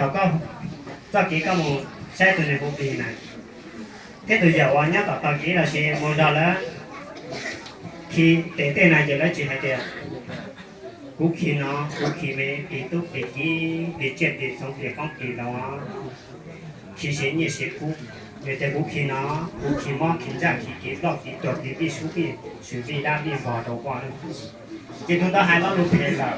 Thaum koj txoj kev koj mus saib tus niam hu plig na, thiab tus yawm uas nyob tom tog kev los sis mus zog lawv khi tes tej na ces lawv tsis hais tias kuv khi no, kuv khi me plig tub plig kiv plig tsiaj plig txhoov plig qoob plig loo, khi siv nyiaj siv kub. Yog tias kuv khi no, kuv khi mob khi ntsaj khi kev ploj khi tuag khi vij sub vij sw vij dab vij npog rau koj. Ces tus ntawd hais lo lus phem lawm.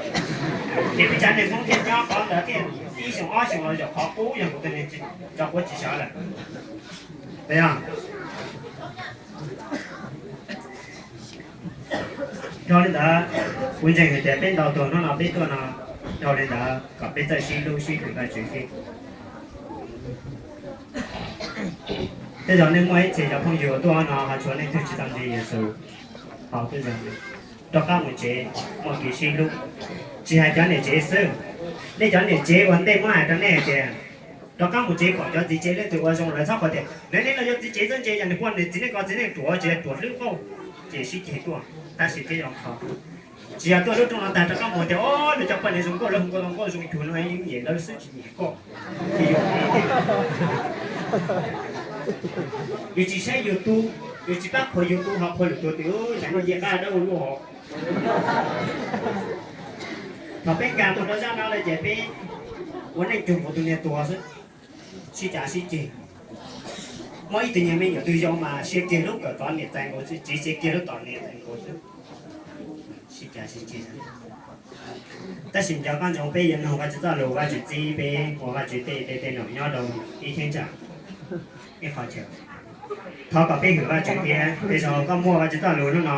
Ces peb cov neeg Hmoob thiaj nyob qhov ntawd thiaj ib xyoos ob xyoos los zaum qhov qub yog kuv tus niam tsis tso quav tsis sawv lawm. Yog li ntawd, kuv ntseeg hais tias peb ntau tus hnub no peb tuaj no, dhau li ntawd kom peb txawj sib hlub sib hwm Vajtswv xwb. Tej zaum nej muaj ib txhia cov phooj ywg tuaj no ho tshuav leej twg tsis tau ntseeg Yexus, ho twb zoo, rov qab mus tsev muaj kev sib hlub. Tsis hais cov niam tsev xwb, nej cov niam tsev ua ntej muab hais rau nej hais tias rov qab mus tsev pom cov txiv tsev leej twg ua zoo lawv txhob qhuas tias lawv nej los yog txiv tsev txawj ntse, yog nws poj niam txiv nej ko txiv nej ruam ces ruam hlwb qauj, ces sib ceg tuaj tab sis peb zoo kho. Tsis yog tuaj lub rooj no tag rov qab mus tias o, nws cov poj niam zoo nkauj, lawv hu nkauj zoo nkauj zoo chug no yeej nyiam lawv xwb tsis nyiam koj. Yus tsis saib yus tug, yus tsis pab qhuas yus tug ho qhuas lwm tus tias lam noj nce qab dawb ua luaj hov. Thaum peb nkag mus rau zaj no lawm ces peb ua neej cuag nkaus tus niag tuag xwb, sib cav sib ceg. Muaj ib tug niag me nyuam twg zoo mas sia kiag lub kawm tod niam txais nkaus xwb, tsiv sia kiag lub tom niam txais nkaus xwb, sib cav sib ceg. Tab sis nco qab ntsoov peb yuav mloog Vajtswv txoj lus, Vajtswv txib peb ua Vajtswv tej tej tej nom nyob rau ib cheeb tsam ib qho chaw. Thov kom peb hwm Vajtswv thiab, tej zaum koj muaj Vajtswv txoj lus hnub no